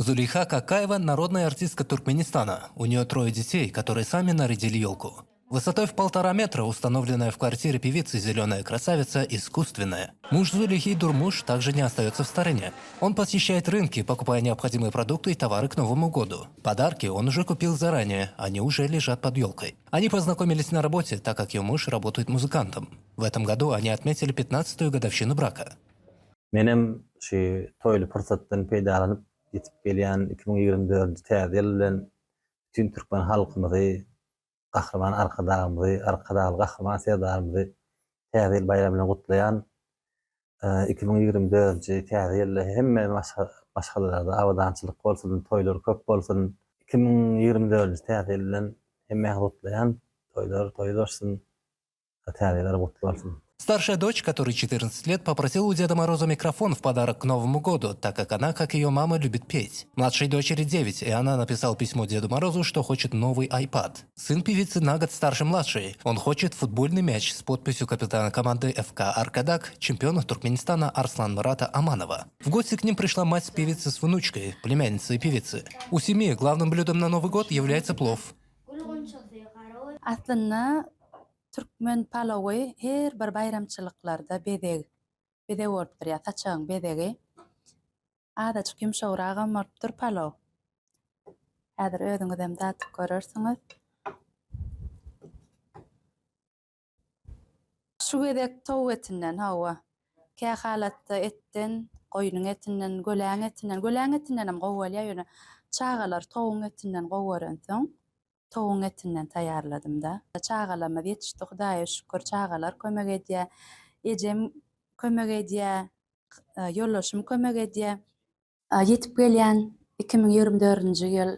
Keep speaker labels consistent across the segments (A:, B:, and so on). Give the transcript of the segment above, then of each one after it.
A: Зулейха Какаева – народная артистка Туркменистана. У нее трое детей, которые сами нарядили елку. Высотой в полтора метра установленная в квартире певицы «Зеленая красавица» искусственная. Муж Зулейхи Дурмуш также не остается в стороне. Он посещает рынки, покупая необходимые продукты и товары к Новому году. Подарки он уже купил заранее, они уже лежат под елкой. Они познакомились на работе, так как ее муж работает музыкантом. В этом году они отметили 15-ю годовщину брака.
B: Menem şu toýly pursatdan peýdalanyp, ýetip gelýän 2024-nji täze ýyl bilen bütin türkmen halkymyzy, Gahryman Arkadagymyzy, Arkadagly Gahryman Serdarymyzy Täze ýyl baýramy bilen gutlaýan. 2024-nji täze ýylda hemme maşgalalarda abadançylyk bolsun, toýlar köp bolsun. 2024-nji täze ýyl bilen hemmäňizi gutlaýan. Toýlar toý bolsun. Täze ýyllar gutly bolsun.
A: Старшая дочь, которой 14 лет, попросила у Деда Мороза микрофон в подарок к Новому году, так как она, как ее мама, любит петь. Младшей дочери 9, и она написала письмо Деду Морозу, что хочет новый iPad. Сын певицы на год старше младшей. Он хочет футбольный мяч с подписью капитана команды ФК «Аркадаг», чемпиона Туркменистана Арсланмурата Аманова. В гости к ним пришла мать певицы с внучкой, племянницей певицы. У семьи главным блюдом на Новый год является плов.
C: Aslynda türkmen palawy her bir baýramçylyklarda bezeg, bezeg bolup durýar, saçagyň bezegi. Azajyk ýumşagragam bolupdyr palaw. Häzir özüňizem dadyp görersiňiz. Şu gezek towuk etinden, hawa. Kä halatda etden, goýnuň etinden, göläň etinden, göläň etindenem gowy bolýar, ýöne çagalar towugyň etinden gowy görensoň, towugyň etinden taýýarladym-da. Çagalarymyz ýetişdi, Hudaýa şükür, çagalar kömek edýär. Ejem kömek edýär, ýoldaşym kömek edýär. Ýetip gelýän 2024-nji ýyl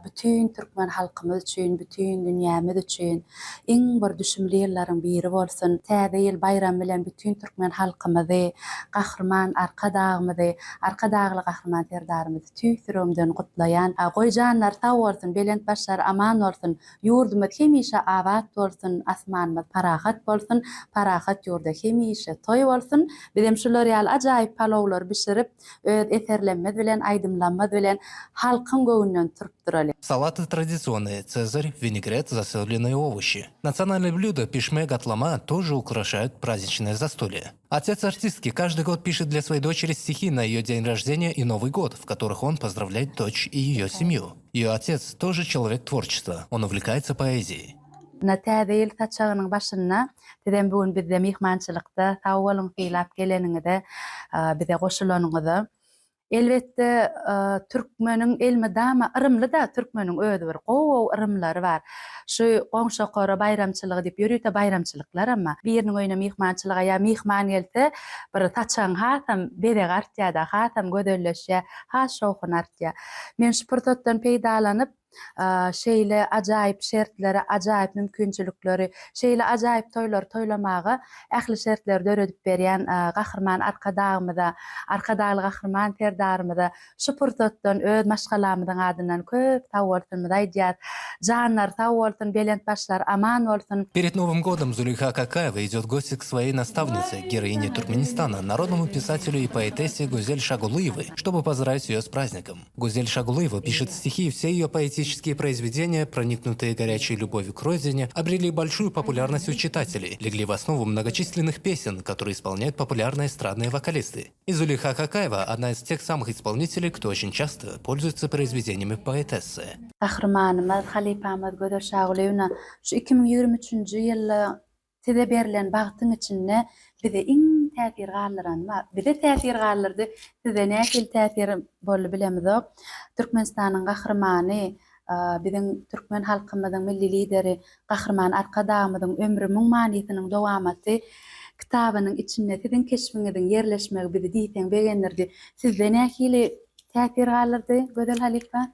C: bütin türkmen halkymyz üçin, bütin dünýämiz üçin iň bir düşümli ýyllaryň biri bolsun. Täze ýyl baýramy bilen bütin türkmen halkymyzy, Gahryman Arkadagymyzy, Arkadagly Gahryman Serdarymyzy tüýs ýüregimden gutlaýan. Goý janlary sag bolsun, belent başlary aman bolsun, ýurdumyz hemişe abat bolsun, asmanymyz parahat bolsun, parahat ýurda hemişe toý bolsun. Bizem şular ýaly ajaýyp palawlary bişirip, Öz eserlemmiz bilen, aýdymlammyz bilen halkyň göwnünden turup duraly.
A: Салаты традиционные, цезарь, винегрет, засоленные овощи. Национальное блюдо пешме гатлама тоже украшают праздничное застолье. Отец артистки каждый год пишет для своей дочери стихи на ее день рождения и Новый год, в которых он поздравляет дочь и ее семью. Ее отец тоже человек творчества, он увлекается поэзией.
C: Ynha täze ýyl saçagynyň başynda sizem bu gün bizde myhmançylykda sag boluň sylap geleniňize bize goşulanyňyza. Elbetde türkmeniň elmydama yrymlyda türkmeniň özi bir gowy gowy yrymlary bar. Şu goňşokara baýramçylygy diýip ýörite baýramçylyklaram bar. Biriniň öýüne myhmançylyga ýa myhman gelse bir saçagyň hasam bezegi artýada hasam gözelleşýär has şowhuny artýar. Men şu pursatdan peýdalanyp Şeýle ajaýyp şertleri, ajaýyp mümkinçilikleri, şeýle ajaýyp toýlary toýlamaga ähli şertleri döredip berýän Gahryman Arkadagymyza, Arkadagly Gahryman Serdarymyza şu pursatdan öz maşgalamyzyň adyndan köp sagbolsunymyzy aýdýas. Janlary sag bolsun, belent başlary aman bolsun!
A: Перед Новым годом Зулейха Какаева идет в гости к своей наставнице, героине Туркменистана, народному писателю и поэтессе Гузель Шагулыевой, чтобы поздравить ее с праздником. Гузель Шагулыева пишет стихи, и все ее поэтические произведения, проникнутые горячей любовью к родине, обрели большую популярность у читателей, легли в основу многочисленных песен, которые исполняют популярные эстрадные вокалисты. И Зулейха Какаева – одна из тех самых исполнителей, кто очень часто пользуется произведениями поэтессы.
C: Gahrymanymyz, halypamyz Gözel Şagulyýewna şu 2023-nji ýylda Size berlen bagtyň içinde bize iň täsir galdyrany bar. Bize täsir galdyrdy, size nähili täsir boldy bilemizok. Türkmenistanyň Gahrymany, biziň türkmen halkymyzyň Milli Lideri Gahryman Arkadagymyzyň Ömrümiň manysynyň dowamaty kitabynyň içinde siziň keşbiňiziň ýerleşmegi bizi diýseň begendirdi. Sizde nähili täsir galdyrdy, Gözel halypa?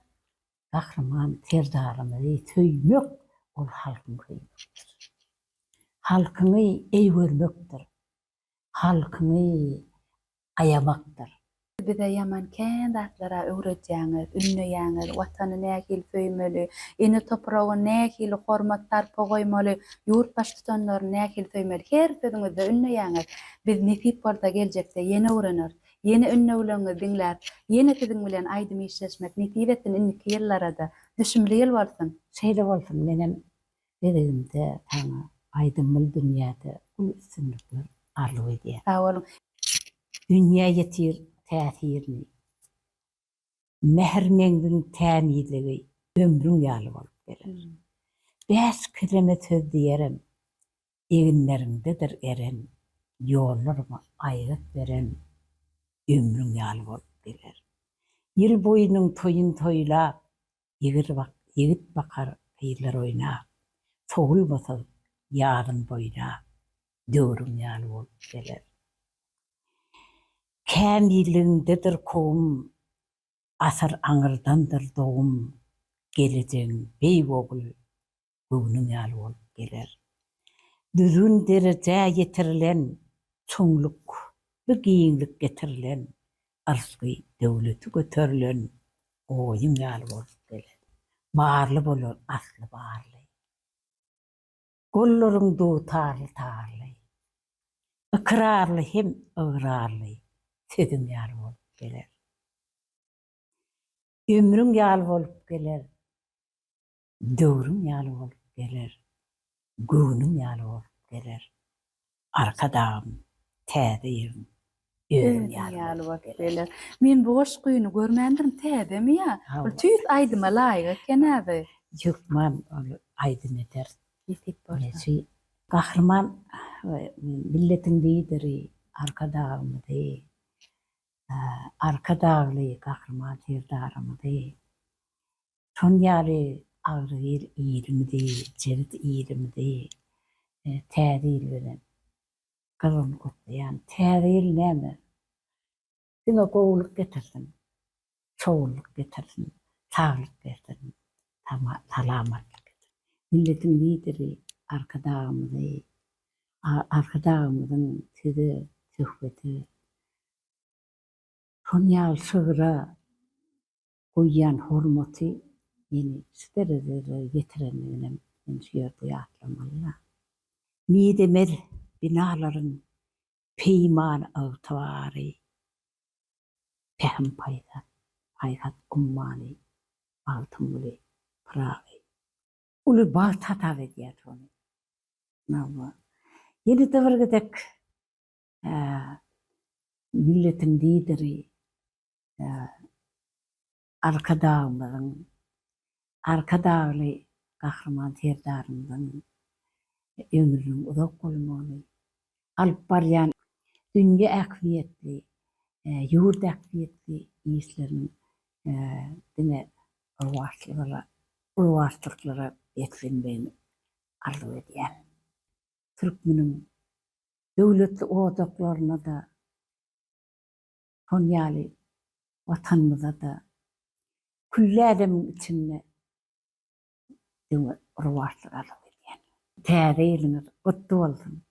D: Gahryman Serdarymyzy söýmek ol halkyňy söýmekdir. Halkyňy eý görmekdir. Halkyňy aýamakdyr.
C: Bize ýaman kän zatlara öwredýäňiz, ündeýäňiz, Watany nähili söýmeli, ene topraga nähili hormat sarpa goýmaly, ýurt baştutanlaryny nähili söýmeli her sözüňizde ündeýäňiz. Biz nesip bolsa geljekde ýene öwreneris. Ýene ünnewleňizi diňläp, ýene siziň bilen aýdym işleşmek nesip etsin indiki ýyllarada. Düşümli ýyl bolsun!
D: Şeýle bolsun menem gezegimde saňa aýdymly dünýäde uly üstünlikler arzuw edýän.
C: Sag boluň.
D: Dünýä ýetir täsirini. Mähir meňziň tämizligi ömrüň ýaly bolup geler. Bäş keleme söz diýerem, Eginleriňdedir eren, Ýollaryňa aýgyt beren Ömrüň ýaly bolup geler. Ýyl boýunyň toýun toýlap, Ýigit bakar gyzlar oýnap, Sowulmasa ýazyň boýuna, Döwrüň ýaly bolup geler. Kämilligiňdedir kowum, Asyr aňyrdandyr dogum, Gelejegiň beýik ogul, göwnüň ýaly bolup geler. Düzgün derejä ýetirilen, çuňluk bu giňlik getirilen, yrsgy döwleti göterilen oýuň ýaly bolup geler. Barly bolar asly barly. Gollaryň dutarly tarly. Ykrarly hem ygrarly sözüň ýaly bolup geler. Ömrüň ýaly bolup geler. Döwrüň ýaly bolup geler, Göwnüň ýaly bolup geler. Arkadagym, täze ýylyň Özüň ýaly bolup geler.
C: Men bu goşgyny görmändirin, täzemi ýa? Ol tüýs aýdyma laýyk eken abi.
D: Hökman ol aýdym ederis.
C: Nesip bolsa.
D: Gahryman milletiň Lideri Arkadagymyzy, Arkadagly Gahryman Serdarymyzy Şon ýaly agzybir ilimizi, jebis ilimizi Täze ýyl bilen gyzgyn gutlaýan. Täze ýyl näme? Diňe gowulyk getirsin, şowlulyk getirsin, saglyk bersin, salamatlyk getirsin. Milletiň Lideri Arkadagymyzy, Arkadagymyzyň söze, söhbete, şon ýaly şygra goýýan hormaty meni şu derejelere ýetirendiginem men şu ýerde ýatlamaly-da. Mizemez binalaryň peýmany-ygtybary, Pähim-paýhas, paýhas ummany Magtymguly Pyragy. Uly bagt hasap edýär şony. Hawa. Ýene-de bir gezek milletiň Lideri Arkadagymyzyň, Arkadagly Gahryman Serdarymyzyň ömrüniň uzak bolmagyny, alyp barýan dünýä ähmiýetli, ýurt ähmiýetli işleriniň diňe rowaçlyklara, rowaçlyklara beslenmegini arzuw edýän. Türkmeniň döwletli ojaklaryna-da Şon ýaly Watanymyza-da külli älemiň içinde diňe rowaçlyk arzuw edýän. Täze ýylyňyz gutly bolsun!